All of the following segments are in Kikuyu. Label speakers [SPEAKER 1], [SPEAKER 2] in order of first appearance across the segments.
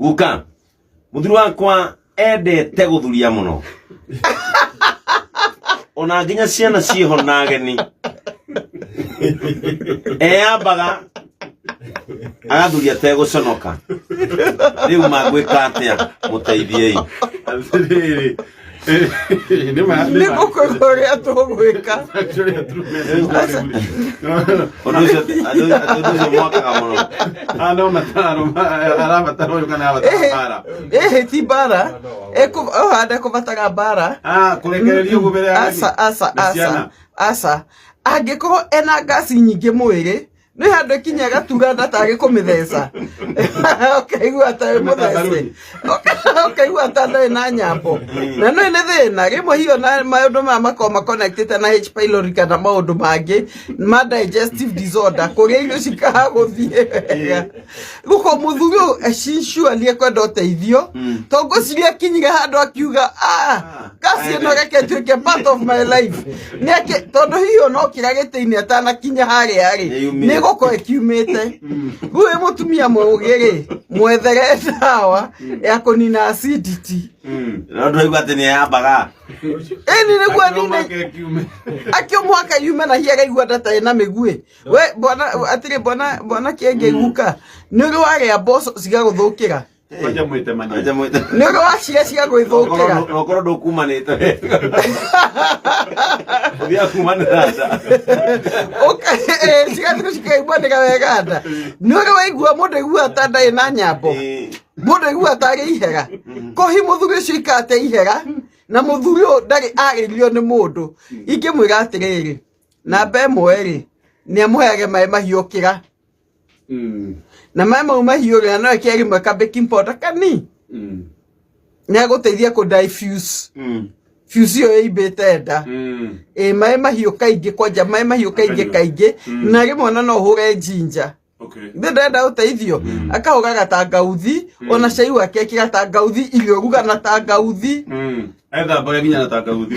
[SPEAKER 1] Guka muthuri wakwa endete guthuria muno ona nginya ciana ciĩho na ageni eyambaga agathuria ategũconoka. Rĩu mangwĩka atĩa? Mũteithiei.
[SPEAKER 2] Atĩrĩrĩ, nĩ ma
[SPEAKER 3] nĩ ngũkwĩra ũrĩa tũgwĩka.
[SPEAKER 2] Actually, a true message.
[SPEAKER 1] Ũndũ ũcio ũndũ ũcio mwakaga mũno.
[SPEAKER 2] Ah, no mataro arabatara ũyũ kana arabatara mbara?
[SPEAKER 3] Ĩhĩ, ti mbara. Ũhande kũbatara mbara.
[SPEAKER 2] Ah, kũrekererio ũguo mbere ya
[SPEAKER 3] aca aca.
[SPEAKER 2] Na
[SPEAKER 3] Aca.
[SPEAKER 2] ciana.
[SPEAKER 3] Aca, angĩkorwo ena ngasi nyingĩ mwĩrĩ, nĩ handũ ikinya gatura nda tarĩ kũmĩtheca, ũkaigua ta wĩ mũthece, ũkaigua ta ndarĩ na nyambo, na nĩ nĩ thĩna rĩmwe hiyo na maũndũ maya makoragwo makonectĩte na H pylori kana maũndũ mangĩ ma digestive disorder, kũrĩa irio cikaga gũthiĩ wega. Gũkũ mũthuri ũyũ surely ekwenda ũteithio, to ngwĩciria akinyire handũ akiuga, "Ah, ngasi ĩno reke ĩtuĩke part of my life." Nĩ tondũ hihi ona okĩra gĩtĩ-inĩ atanakinya harĩa rĩ,
[SPEAKER 1] Nĩyumire.
[SPEAKER 3] nĩ gũkorwo ĩkiumĩte. Rĩu wĩ mũtumia mũũgĩ rĩ, mwethere ndawa ya kũnina acidity.
[SPEAKER 1] No ndũraigua atĩ nĩ eyambaga?
[SPEAKER 3] Ĩni nĩguo nine.
[SPEAKER 2] Akĩume.
[SPEAKER 3] Akĩmwaka yume na hihi akaigua nda ta ĩna mĩguĩ. We bwana, atĩrĩ bwana, bwana Kĩengei, guka, nĩ ũrĩ warĩa mboco cigagũthũkĩra?
[SPEAKER 2] Kwanja mwĩtemania.
[SPEAKER 1] Aja
[SPEAKER 3] Nĩ ũrĩ waciria cigagwĩthũkĩra?
[SPEAKER 1] Okorwo ndũkumanĩte wega, ũthiaga kumanĩra nda.
[SPEAKER 3] Cigathiĩ cikaimanĩra wega nda. Nĩ ũrĩ waigua mũndũ aigua ta ndarĩ na nyambo? Mũndũ aigua ta arĩ ihera kohi mũthuri ũcio ikate ihera, na mũthuri ũyũ ndarĩ arĩrio nĩ mũndũ. Ingĩmwĩra atĩrĩrĩ, namba 1 rĩ, nĩ amũheage maĩ mahiũ kĩra, na maĩ mau mahiũ rĩ, na no eke rĩmwe ka baking powder kani nĩ agũteithia kũ diffuse fuse ĩyo ĩimbĩte nda. Ĩ maĩ mahiũ kaingĩ, kwanja maĩ mahiũ kaingĩ kaingĩ, na rĩmwe ona no ũhũre ginger. Ndĩ ndenda ũteithio, akahũra gatangauthi, ona cai wake ekĩra tangauthi, irio ruga na tangauthi.
[SPEAKER 2] Ethambaga nginya na tangauthi.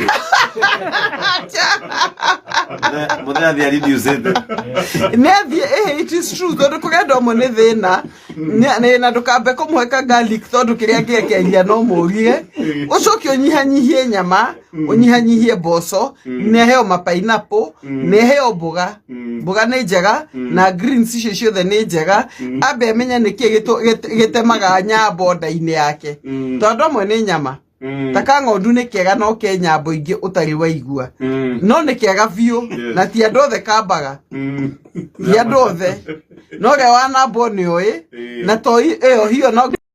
[SPEAKER 1] Mũthenya athiĩ aridiucĩte.
[SPEAKER 3] Nĩ athiĩ, ĩhĩ, it is true, tondũ kũrĩ andũ amwe nĩ thĩna. Na ndũkambe kũmũhe ka garlic, tondũ kĩrĩa angĩekeria no mũrire. Ũcoke ũnyihanyihie nyama, ũnyihanyihie mboco, nĩ aheo ma pineapple, nĩ aheo mboga. Mboga nĩ njega na greens icio ciothe nĩ njega. Ambe amenye nĩkĩ gĩtemaga nyambo nda-inĩ yake, tondũ andũ amwe nĩ nyama. Ta ka ng'ondu nĩ kega, no ke nyambo ingĩ ũtarĩ waigua, no nĩ kega biũ. Na ti andũ othe kambaga, ti andũ othe, no ũrĩa wanambwo nĩ oĩ. Na to ĩyo hiyo no